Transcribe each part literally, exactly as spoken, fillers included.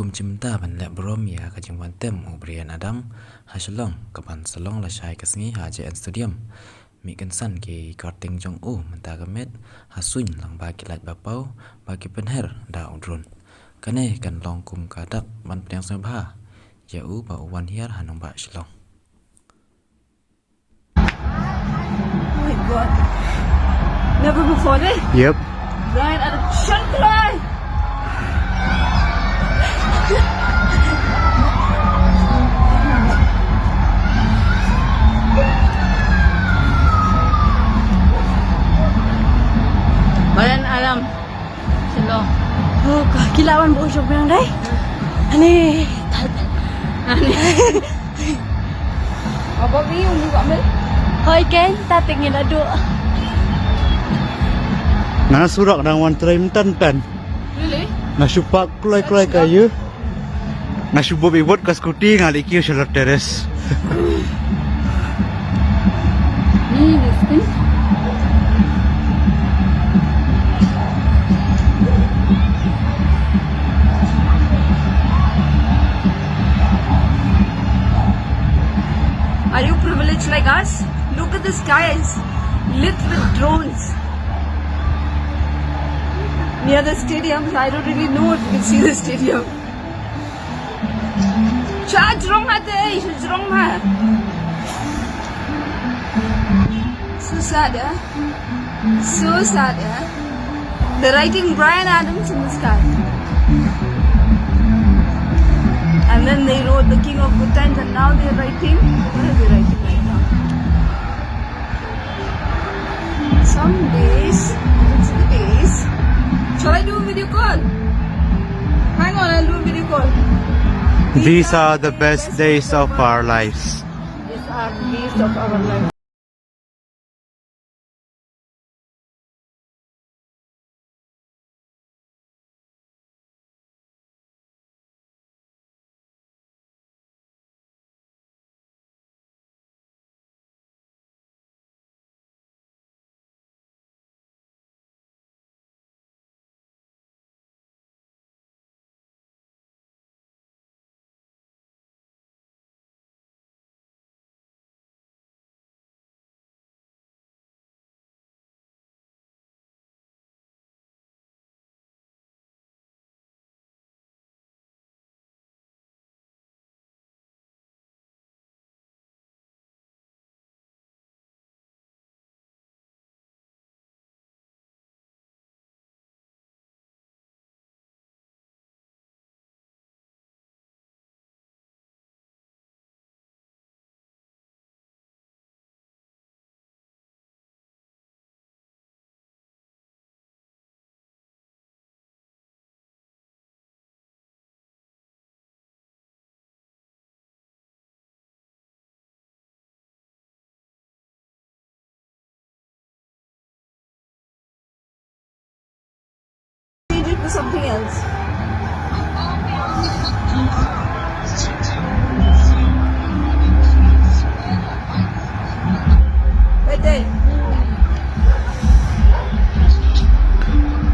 Um shym da ban leh burom ïa ka jingwan tem u Bryan Adam ha Shillong, kaban sa long lashai ka sngi ha J N Stadium. Mih kynsan ki kyrteng jong u mynta ka miet ha suiñ lang ba ki lait ba paw ba ki pynher da u drone. Kane kan long kum ka dak ban pdiang sngewbha ïa u ba u wan hiar ha nongbah Shillong. Oh my God. Never before, eh? Yep. Right at a shot cry. Bayan alam. Selo. Oh, ka kilawan bo jong yang dai. Ani. Ani. Apa bi umi kak mel? Hoi ken, ta tengin adu. Nga surak dang wan trai mentan tan. Really? Nga supak kloi kloi kayu. Nga subo bibot ka skuti nga liki shalor teres. Ni, this thing. Are you privileged like us? Look at this, guys. Lit with drones. Near the stadium, I don't really know if you can see the stadium. Cha jrong ha te, cha jrong ha. So sad, eh? So sad, eh? They're writing Bryan Adams in the sky. And then they wrote the King of Good Times, and now they're writing, what are they writing right now? Some days, I don't see the days. Shall I do a video call? Hang on, I'll do a video call. These are the best days of our lives. These are the days of our lives. Change it to something else. Wait there.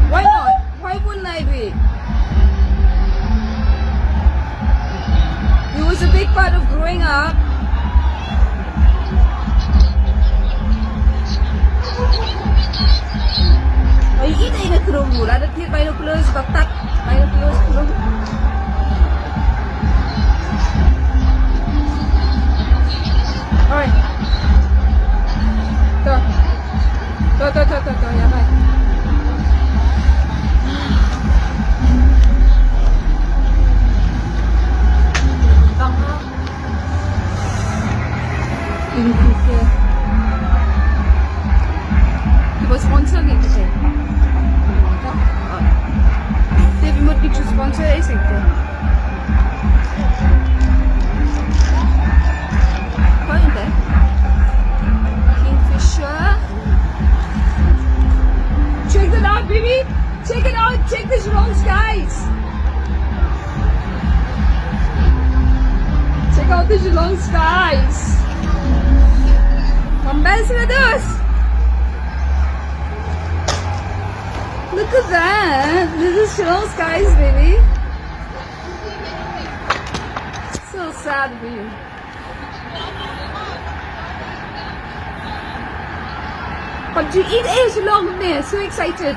Why not? Why wouldn't I be? It was a big part of growing up. Ai, kita ina krum, ada tir binoculars, batak, binoculars, krum. Oi. Tuh. Tuh, tuh, tuh, tuh, tuh, ya, bye. Ini kita. Kita sponsor ni kita. Tapi mau kita sponsor, eh, sektor. Kingfisher. Check that out, baby. Check it out. Check the Shillong skies. Check out the Shillong skies. Come back to this. Look at that. This is Shillong skies, baby. How do you? Pam ju ïeit eh, Shillong ne, so excited.